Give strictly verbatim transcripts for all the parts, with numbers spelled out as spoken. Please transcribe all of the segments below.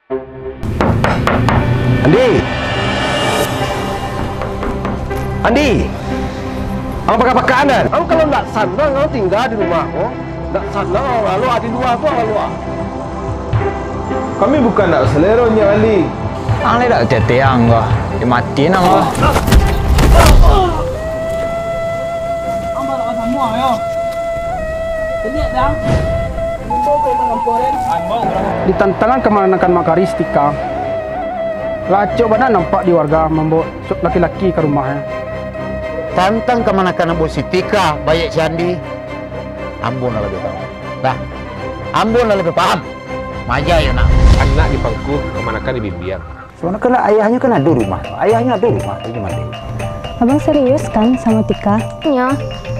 Andi! Andi! Ang pakak-pakak an? Ang kalau ndak sanang, ang tingga di rumah ko. Ndak sanang, ang lalu di lua ko, ang lalu. Kami bukan ndak salero nyo, Andi. Ang lai dak tete ang ko. Dimatiin ang ko. Ang balak samo, yo. Caliak, dang. Di tantangan kamanakan Mak Karis Tika, lah acok bana nampak di warga mambaok laki-laki ka rumahnyo. Tantang kamanakan ambo si Tika, baiak si Andi, ambo nan labiah tahu. Dah, ambo nan labiah paham. Maja yo nak. Anak di pangku, kamanakan di bimbiang. Sabananyo kan ayahnyo kan ado rumah. Ayahnyo ado rumah, tapi gimana? Abang serius kan sama Tika? Nyo,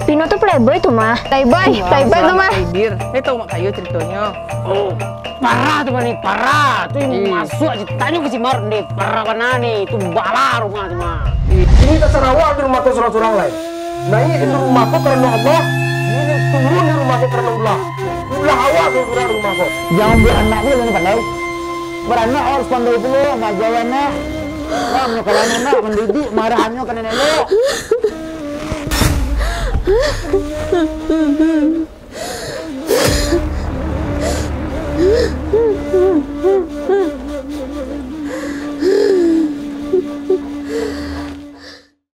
Pino tu playboy tu mah. Playboy, playboy tu mah. Dir, dia tahu mak kayo ceritonyo. Oh, parah tu mah ni, parah. Tu masuak ceritanya ke si Mar ni, parah bana ni. Tu bala rumah tu mah. Ini tak sarawak di rumah kau surang-surang lai. Naik di rumah kau karena Allah, ini turun di rumah kau karena Allah. Ulah awak surang-surang di rumah kau. Jangan buat anak tu jangan pandai. Baranak harus pandai pulo, maaja anak. Lah, manyokolah anak, mandidik, marahannyo ka nan elok.